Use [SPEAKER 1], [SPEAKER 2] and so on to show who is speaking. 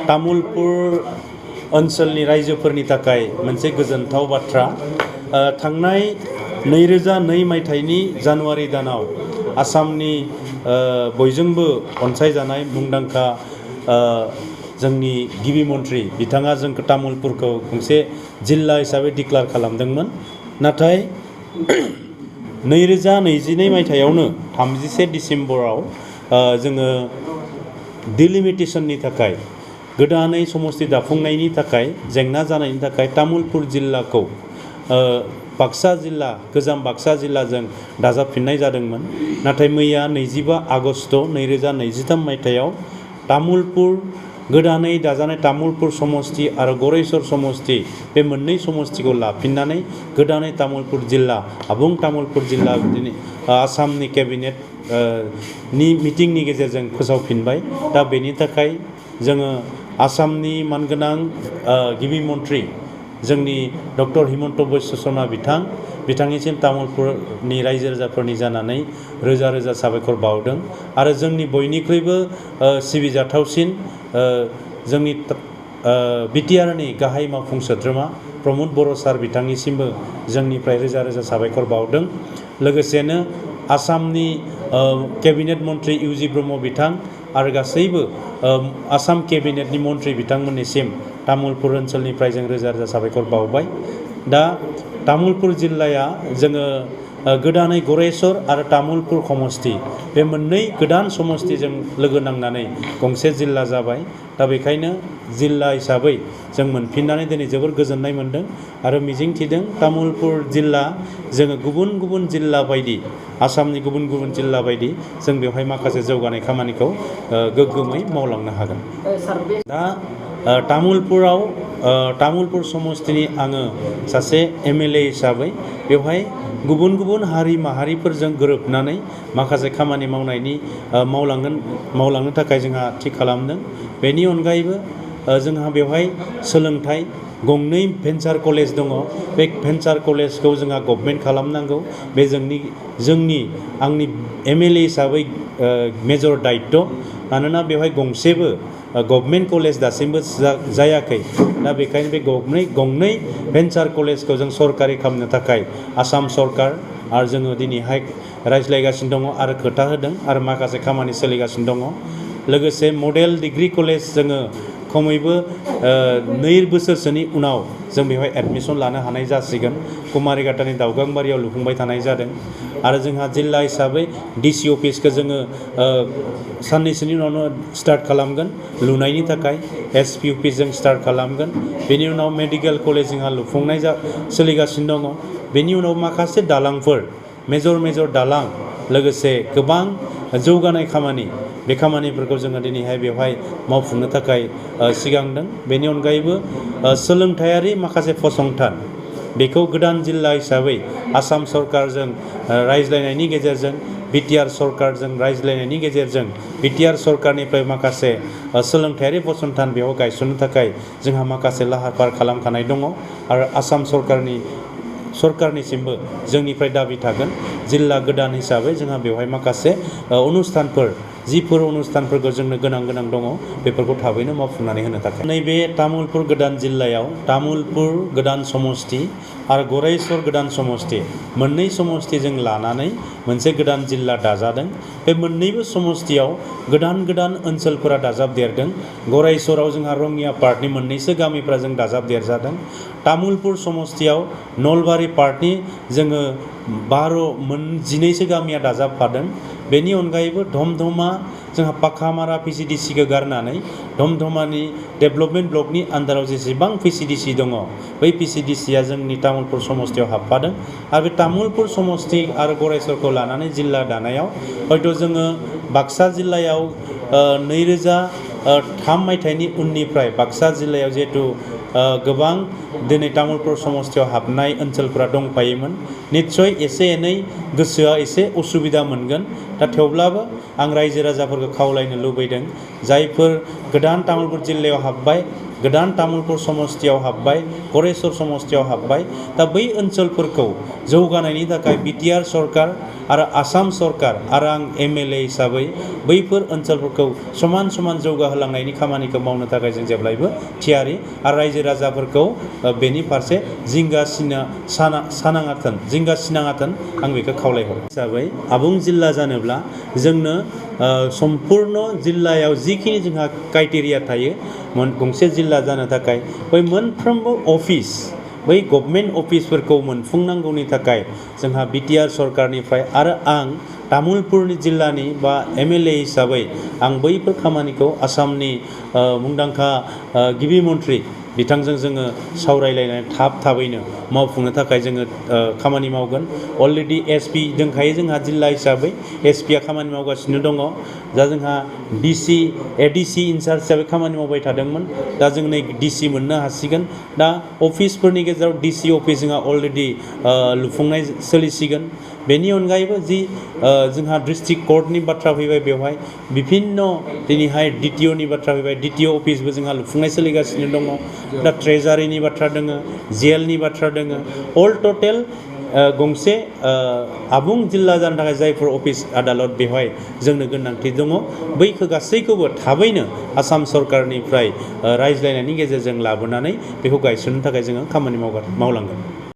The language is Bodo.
[SPEAKER 1] तामुलपुर ओनसोलनि रायजोफोरनि थाखाय मोनसे गोजोनथाव बाथ्रा। थांनाय 2002 मायथाइनि जानुवारि दानाव आसामनि बयजोंबो अनसायजानाय मुंदांखा जोंनि गिबि मन्त्रि बिथाङा जोंखौ तामुलपुरखौ गंसे जिल्ला हिसाबै डिक्लेयार खालामदोंमोन। नाथाय 2022 मायथाइयावनो 31 डिसेम्बराव जोङो डिलिमिटेशननि थाखाय गोदानै समस्ति दाफुंनायनि थाखाय जेंना जानायनि थाखाय तामुलपुर जिल्लाखौ बाक्सा जिल्ला गोजाम बाक्सा जिल्लाजों दाजाबफिननाय जादोंमोन। नाथाय मैया 25 आगस्ट 2023 मायथाइयाव तामुलपुर गोदानै दाजानाय तामुलपुर समस्ति आरो गरेस्वर समस्ति बे मोननै समस्तिखौ लाफिननानै गोदानै तामुलपुर जिल्ला आबुं तामुलपुर जिल्ला आसामनि केबिनेट नि मिटिंनि गेजेरजों फोसावफिनबाय। दा बेनि थाखाय जोङो आसामनि मानगोनां गिबि मन्त्रि जोंनि डक्टर हिमन्त बिश्व शर्मा बिथांनिसिम तामुलपुरनि रायजो राजाफोरनि जानानै रोजा रोजा साबायखर बावदों। आरो जोंनि बयनिख्रुइबो सिबिजाथावसिन जोंनि बिटिआरनि गाहाय मावफुं सोद्रोमा प्रमद बर' सार बिथांनिसिमबो जोंनिफ्राय रोजा रोजा साबायखर बावदों। लोगोसेनो आसामनि केबिनेट मन्त्रि इउजि ब्रह्म बिथां आरो गासैबो आसाम केबिनेटनि मन्त्रि बिथांमोननिसिम तामुलपुर ओनसोलनिफ्राय जों रोजा रोजा साबायखर बावबाय। दा तामुलपुर जिल्लाया जोङो गोदानै गरेस्वर आरो तामुलपुर समस्ति बे मोननै गोदान समस्तिजों लोगो नांनानै गंसे जिल्ला जाबाय। दा बेखायनो जिल्ला हिसाबै जों मोनफिननानै दिनै जोबोर गोजोननाय मोन्दों आरो मिजिंथिदों तामुलपुर जिल्ला जोङो गुबुन गुबुन जिल्ला बायदि आसामनि गुबुन गुबुन जिल्ला बायदि जों बेवहाय माखासे जौगानाय खामानिखौ गोग्गोमै मावलांनो हागोन। दा तामुलपुर समस्तिनि आङो सासे एमएलए हिसाबै बेवहाय गुबुन गुबुन हारि माहारिफोरजों गोरोबनानै माखासे खामानि मावलांनो थाखाय जोंहा थि खालामदों। बेनि अनगायैबो जोंहा बेवहाय सोलोंथाइ गंनै भेन्सार कलेज दङ। बे भेन्सार कलेजखौ जोंहा गभर्नमेन्ट खालामनांगौ। बे आंनि एमएलए हिसाबै मेजर दायित्व। मानोना बेवहाय गंसेबो गभर्नमेन्ट कलेज दासिमबो जायाखै। दा बेखायनो बे गंनै भेन्सार कलेजखौ जों सरकारि खालामनो थाखाय आसाम सरकार आरो जोङो दिनैहाय रायज्लायगासिनो दङ आरो खोथा होदों आरो माखासे खामानि सोलिगासिनो दङ। लोगोसे मडेल डिग्री कलेज जोङो खमैबो 2 बोसोरसोनि उनाव जों बेवहाय एडमिसन लानो हानाय जासिगोन। कुमारिघाटानि दाउगांबारियाव लुफुंबाय थानाय जादों। आरो जोंहा जिल्ला हिसाबै डिसि अफिसखौ जोङो साननैसोनि उनावनो स्टार्ट खालामगोन लुनायनि थाखाय। एसपि अफिस जों स्टार्ट खालामगोन। बेनि उनाव मेडिकेल कलेज जोंहा लुफुंनाय सोलिगासिनो दङ। बेनि उनाव माखासे दालांफोर मेजर दालां लोगोसे गोबां जौगानाय खामानि बे खामानिफोरखौ जोङो दिनैहाय बेवहाय मावफुंनो थाखाय सिगांदों। बेनि अनगायैबो सोलोंथायारि माखासे फसंथान बेखौ गोदान जिल्ला हिसाबै आसाम सरकारजों रायज्लायनायनि गेजेरजों बिटिआर सरकारजों रायज्लायनायनि गेजेरजों बिटिआर सरकारनिफ्राय माखासे सोलोंथायारि फसंथान बेयाव गायसननो थाखाय जोंहा माखासे लाहार फाहार खालामखानाय दङ। आरो आसाम सरकारनिसिमबो जोंनिफ्राय दाबि थागोन जिल्ला गोदान हिसाबै जोंहा बेवहाय माखासे अनुष्ठानफोर जिफोर अनुष्ठानफोरखौ जोंनो गोनां दङ बेफोरखौ थाबैनो मावफुंनानै होनो थाखाय नैबे तामुलपुर गोदान जिल्लायाव तामुलपुर गोदान समस्ति आरो गरेस्वर गोदान समस्ति मोननै समस्तिजों लानानै मोनसे गोदान जिल्ला दाजादों। बे मोननैबो समस्तियाव गोदान ओनसोलफोरा दाजाबदेरदों। गरेस्वराव जोंहा रङिया पार्टनि मोननैसो गामिफोरा जों दाजाबदेरजादों। तामुलपुर समस्तियाव नलबारि पार्टनि जोङो 12 गामिया दाजाबफादों। बेनि अनगायैबो धमधमा जोंहा पाखामारा पिसिडिसिखौ गारनानै धमधमानि डेभेलपमेन्ट ब्लकनि आन्दाराव जेसेबां पिसिडिसि दङ बै पिसिडिसिया जोंनि तामुलपुर समस्तियाव हाबफादों। आरो बे तामुलपुर समस्ति आरो गरेस्वरखौ लानानै जिल्ला दानायाव हयथ' जोङो बाक्सा जिल्लायाव 2003 मायथाइनि उननिफ्राय बाक्सा जिल्लायाव जिहेतु गोबां दिनै तामुलपुर समस्तियाव हाबनाय ओनसोलफोरा दंफायोमोन निस्सय एसे एनै गोसोआ एसे उसुबिदा मोनगोन दा थेवब्लाबो आं रायजो राजाफोरखौ खावलायनो लुबैदों जायफोर गोदान तामुलपुर जिल्लायाव हाबबाय गोदान तामुलपुर समस्तियाव हाबबाय गरेस्वर समस्तियाव हाबबाय दा बै ओनसोलफोरखौ जौगानायनि थाखाय बिटिआर सरकार आरो आसाम सरकार आरो आं एमएलए हिसाबै बैफोर ओनसोलफोरखौ समान समान जौगाहोलांनायनि खामानिखौ मावनो थाखाय जों जेब्लायबो थियारि आरो रायजो राजाफोरखौ बेनि फारसे जिंगा सिनाङाथों आं बेखौ खावलायहरो हिसाबै आबुं जिल्ला जानोब्ला जोंनो सम्पूर्ण जिल्लायाव जिखिनि जोंहा क्राइटेरिया थायो गंसे जिल्ला जानो थाखाय बै मोनफ्रोमबो अफिस बै गभर्नमेन्ट अफिसफोरखौ मोनफुंनांगौनि थाखाय जोंहा बिटिआर सरकारनिफ्राय आरो आं तामुलपुर जिल्लानि बा एमएलए हिसाबै आं बैफोर खामानिखौ आसामनि मुंदांखा गिबि मन्त्रि बिथांजों जोङो सावरायलायनानै थाबैनो मावफुंनो थाखाय जोङो खामानि मावगोन अलरेडि एसपि दंखायो जोंहा जिल्ला हिसाबै एसपिआ खामानि मावगासिनो दङ दा जोंहा डिसि एडिसि इनचार्ज हिसाबै खामानि मावबाय थादोंमोन दा जों नै डिसि मोननो हासिगोन दा अफिसफोरनि गेजेराव डिसि अफिस जोंहा अलरेडि लुफुंनाय सोलिसिगोन बेनि अनगायैबो जि जोंहा डिस्ट्रिक्ट कर्टनि बाथ्रा फैबाय बेवहाय बिभिन्न दिनैहाय डिटिअनि बाथ्रा फैबाय डिटिअ अफिसबो जोंहा लुफुंनाय सोलिगासिनो दङ दा ट्रेजारिनि बाथ्रा दोङो जेलनि बाथ्रा दोङो अल टटेल गंसे आबुं जिल्ला जानो थाखाय जायफोर अफिस आदालत बेवहाय जोंनो गोनांथि दङ बैखौ गासैखौबो थाबैनो आसाम सरकारनिफ्राय रायज्लायनायनि गेजेरजों लाबोनानै बेखौ गायसननो थाखाय जोङो खामानि मावलांगोन